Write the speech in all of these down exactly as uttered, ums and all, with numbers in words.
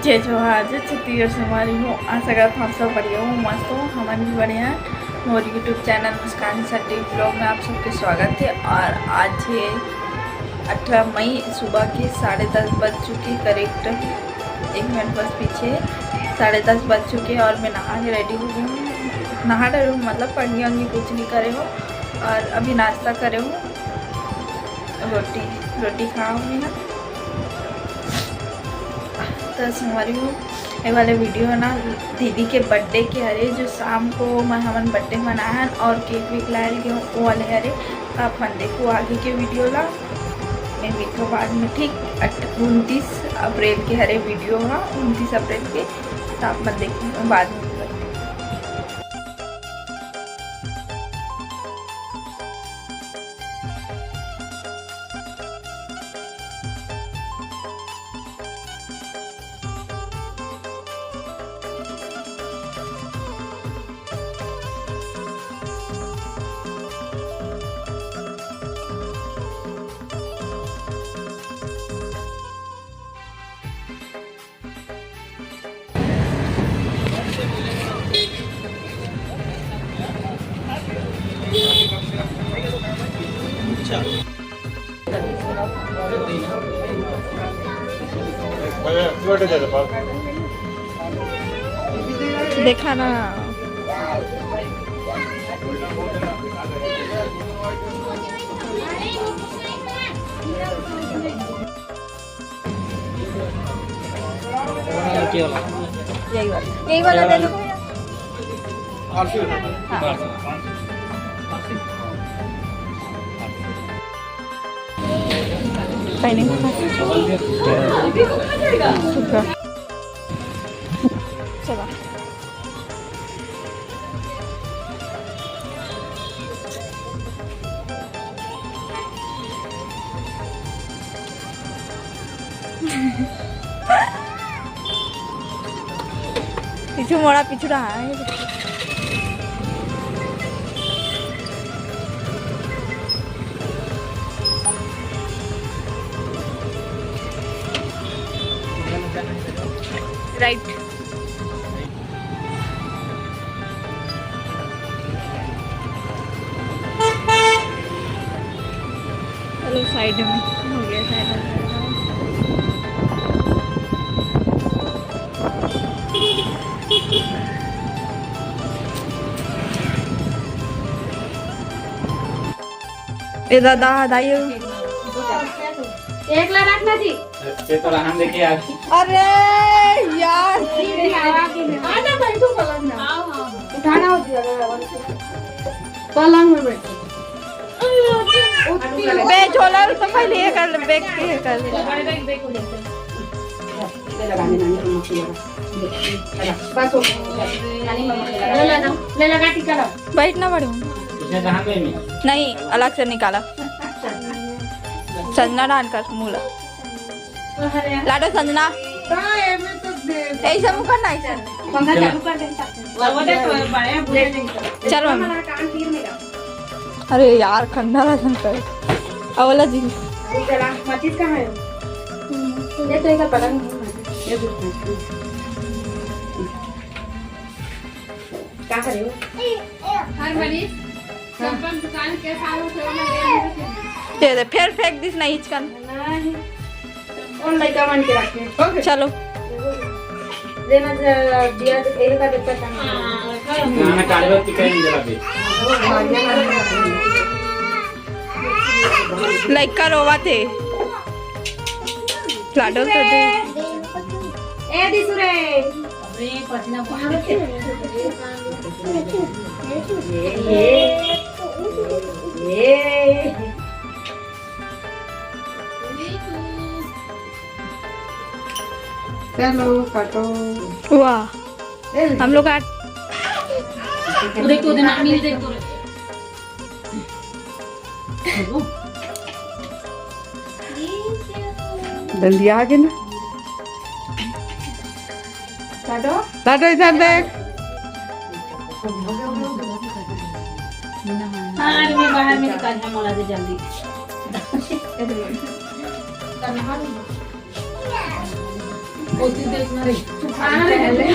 जय जोहार, जय छत्तीसगढ़ संगवारी हो। आशा करत हँव आप सब बढ़िया हो, मस्त हो, हमन भी बढ़िया हैं। मोर YouTube चैनल मुस्कान सा टी ब्लॉग में आप सबके स्वागत है। और आज है अठारह मई, सुबह के साढ़े दस बज चुके करेक्ट। एक मिनट बस पीछे, साढ़े दस बज चुके और मैं नहा के रेडी हो गई हूँ। नहा डरे हूँ, मतलब पंगी वंगी कुछ नहीं करे हूँ। और अभी नाश्ता करे हूँ, रोटी, रोटी खाऊँ मैं। तो संगवारी हो, ये वाले वीडियो है ना दीदी के बर्थडे के हरे, जो शाम को मैं हमन बर्थडे मनाए हन और केक वेक लायल के वो वाले हरे। तो आप मन देखो आगे के वीडियो ला। मैं मिलथों बाद में, ठीक, अट-, उनतीस अप्रैल के हरे वीडियो हा, उनतीस अप्रैल के। तो आप मन देखो बाद में। देखा ना। यही वाला, यही वाला दे दो। हाँ। पहले चला। पीछू मोड़ा, पीछू रहा है। राइट। चलो, साइड में हो गया, साइड में। ए दादा, दाई। एक ला रखना जी। ये तो रहन दे के यार। अरे यार। आना भाई, तू पलंग ना। उठाना होती है, पलंग में बैठ। बे झोला तो पहले ये कर ले, बैग के ये कर ले। बस हो गया। ले लगा टीका ला। बैठ ना पड़े। इसने कहाँ पे नहीं? नहीं, अलग से निकाला। संजना डांस कर, मुला। लाडो संजना। ऐसा मुंह करना, ऐसा। पंखा चालू कर दे। चल मम्मी। अरे यार, खन्ना रहा शंकर। अवला जी। चला, माचिस कहाँ है? ये तो एक पलंग है, माचिस। ये भी माचिस। कहाँ है वो? हर मरीज चंपल दुकान के साथ होते हैं। दे दे, फिर फेंक दिस नहीं हिचकन। नहीं। कौन लड़का मान के रखे? चलो। लेना ज-, दिया तो तेरे का देता था। ना, ना, काले बात की कहीं जरा भी। लइका रोवत हे। लाडो तो दे। ए दिसुरे। अरे, पसीना बहुत। ये, ये, ये। चलो, काटो। वाह। ए, हम लोग आज देख तो देना, मिल देख तो। जल्दी आ गए ना। काटो। काटो, इधर देख। हाँ, अरे, मैं बाहर में निकाल, हम वाला दे जल्दी। करना है। वो तू देखना रे। चुप रह।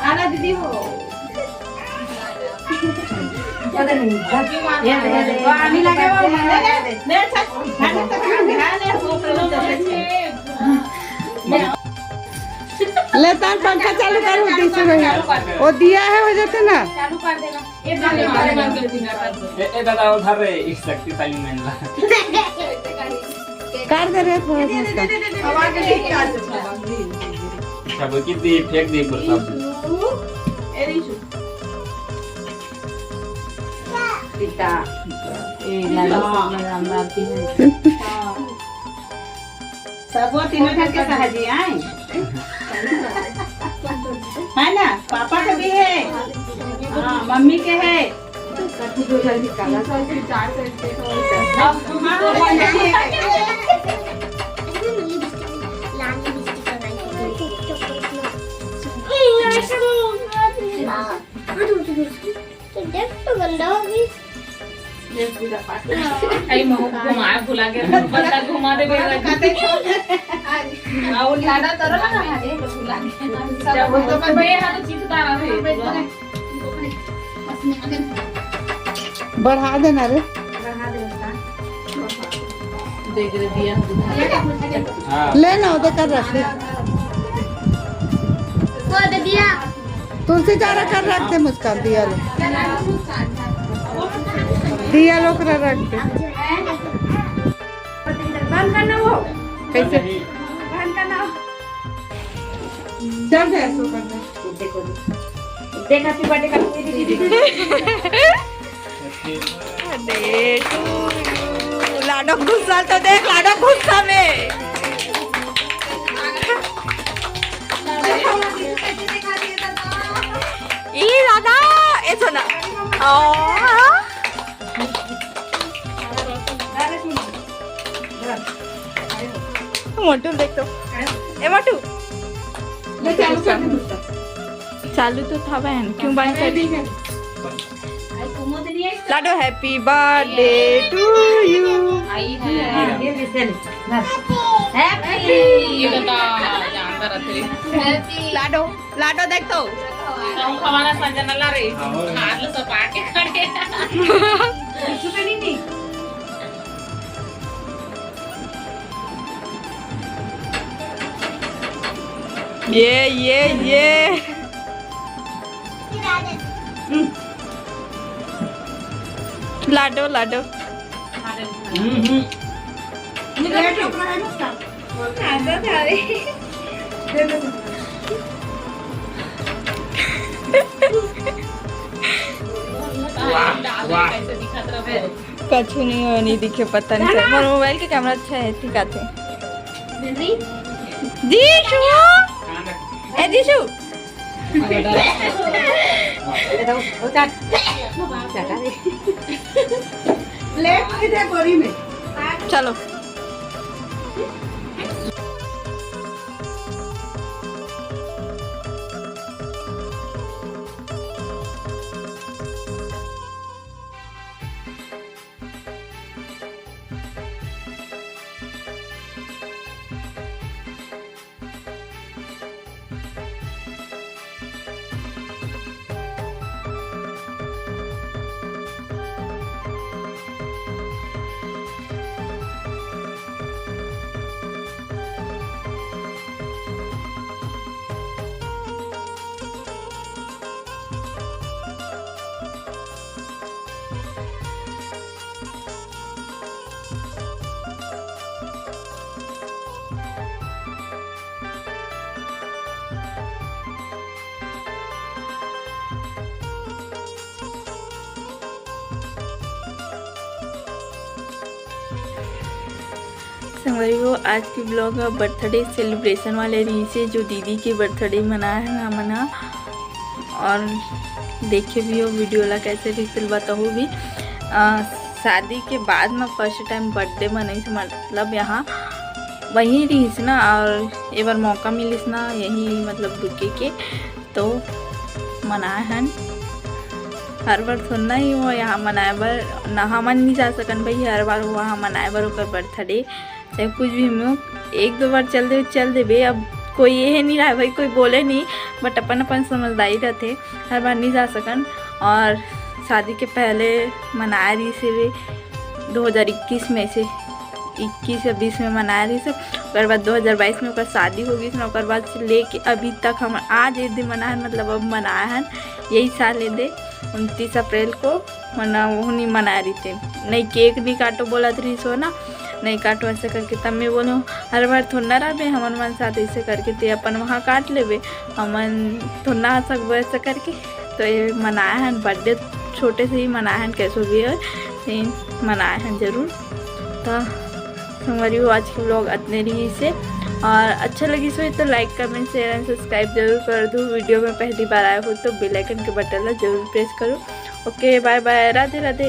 आना दीदी हो। पानी लगे वो, ले, ले, ले, अच्छा, खाने तक हम ध्यान है, वो करो तो। ले तार पंखा चालू करो, तीस भैया। वो दिया है, हो जाते ना। चालू कर देना। ए, ए, ए, दादा, उधर रे, एक शक्तिशाली महिला। कर दे रे, थोड़ा सा। अच्छा, वो कितनी फेंक दी ऊपर सब। ए, रिशु। सीता। ए, लाडो सब में राम राम की है। सब वो तीनों घर के सहजी आए। है ना? पापा के भी है। हाँ, मम्मी के है। अब हाँ, वो मम्मी के है। तो देख तो गंदा हो गई। आई महू घुमाए भुला के, बंदा घुमा दे बेरा। आ, वो लाडा तोरो ना, अरे, भुला के। सब वो तो मैं, मैं यहाँ तो चिपका रहा हूँ। बढ़ा देना रे। बढ़ा दे उसका। देख रे दिया। हाँ। ले ना, उधर कर रख दे। वो दे दिया। तुलसी चारा कर रख दे मुस्कान, दिया लो। दिया लो कर रख दे। बंद करना वो। कैसे? बंद करना। चल दे, ऐसो कर दे। देखो, देखो। देखा तू बर्थडे का। Birthday to you। लाडो गुस्सा तो देख, लाडो गुस्सा में। ई दादा, ए सुना। ओ। मोटू देख तो। ए मोटू। ले चालू कर दे मुझका। चालू तो था बहन, क्यों बंद कर दी? लाडो, happy birthday to you। आई है। ये भी से ले। Happy। ये बता, जानता रहते। Happy। लाडो, लाडो देख तो। तो हमारा संजन ला रे। हाँ, हो रहा है। हाथ लो सपाट के खड़े। कुछ भी नहीं, नहीं। ये, ये, ये। लाडो, लाडो। हम्म, हम्म। ये टुकड़ा है ना उसका? वो खाता था रे। दे दो। वाह, वाह। कैसे दिखत रहे? कछु नहीं हो, नहीं दिखे, पता नहीं चल। मोर मोबाइल के कैमरा अच्छा है, ठीक आथे। जीशु, ए जीशु। ले, इधर बोरी में। चलो। संगवारी हो, आज के vlog ह birthday celebration वाले रहिसे, जो दीदी के birthday मनाए हन हमन ह। और देखे भी हो video ला, कैसे रहिसे बताहू भी। अ, शादी के बाद म first time birthday मनइस, मतलब यहाँ वहीं रहिस ना, और ए बार मौका मिलिस ना यहीं, मतलब रुके के, तो मनाए हन। हर बार थोड़ा ही वो यहाँ मनाए बर ना, हमन नहीं जा सकन भाई, हर बार वहाँ मनाए बर ओकर birthday, चाहे कुछ भी हो, एक दो बार चल दे, चल देबे। अब कोई ये नहीं रहा भाई, कोई बोले नहीं, but अपन अपन समझदारी रहते, हर बार नहीं जा सकन। और शादी के पहले मनाए रहिस हे दो हज़ार इक्कीस में से, इक्कीस या बीस में मनाए रहिस हे। ओकर बाद दो हज़ार बाईस में ओकर शादी हो गई ना, ओकर बाद से लेके अभी तक हम आज ये दिन मनाए, मतलब अब मनाए हन यही साल ये दे उनतीस अप्रैल को, वरना वो नहीं मनाए रहिते। नहीं cake नहीं काटो बोलत रहिस हो ना, नहीं काटो ऐसे करके। तब मैं बोलूँ, हर बार थोड़ा ना रहबे हमन मन साथ ऐसे करके, ते अपन वहाँ काट लेबे, हमन थोड़ा ना आ सकबो ऐसे करके। तो ये मनाए हन birthday, छोटे से ही मनाए हन, कैसो भी हो, लेकिन मनाए हन जरूर। तो संगवारी हो, आज के vlog अतने रहिस हे, और अच्छा लगिस हो तो like, comment, share and subscribe जरूर कर दो। Video में पहली बार आए हो तो bell icon के button ला जरूर press करो। OK, bye bye, Radhe Radhe.